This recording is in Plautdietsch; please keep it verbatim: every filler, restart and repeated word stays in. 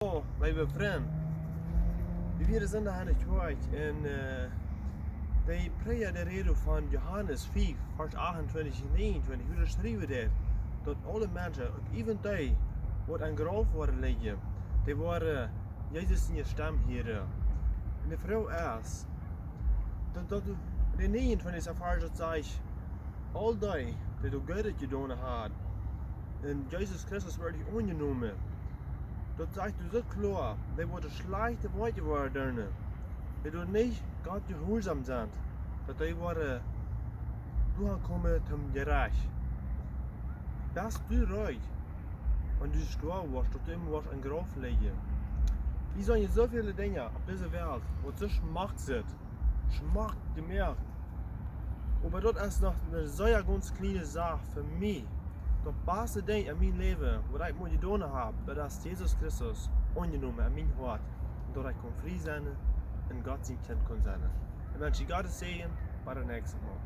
Oh, leewe Frind, wie wieren Sindach en de Kjoakj un, äh, de Prädja, dee räd von Johanes fief, Varsch achtuntwintich un näajenuntwintich, wua daut schrift, daut aule Menschen, uk äwent dee, waut em Grauf woaren lijen, dee woaren Jesus siene Stemm hieren. Un de Froag es, daut, daut de näajenuntwintichste Varsch daut sajcht, aul dee, dee daut Goodet jedonen haben, un Jesus Christus woat aunjenomen. Daut sajcht doa soo kloa, dee waut de schlajchte Woakjen woaren doonen, dee doa nich Gott jehuarsom sent, daut dee woaren doahan komen toom Jerecht. Best du reed, wan du stoawen woascht, daut du emma woascht em Grauf lijen? Wie seenen soo väle Dinja opp dise Welt, waut soo schmock sitt, schmock jemoakt. Oba daut es noch eene sea gaunz kjliene Sach fa mie. Daut baste Dinkj en mien Läwen, waut ekj mott jedonen haben, daut es Jesus Christus aunjenomen en mien Hoat. Un daut ekj kunn frie sennen un Gott sien Kjint kunn sennen. Ekj wensch die Gottes Säajen, bat daut näakjste Mol.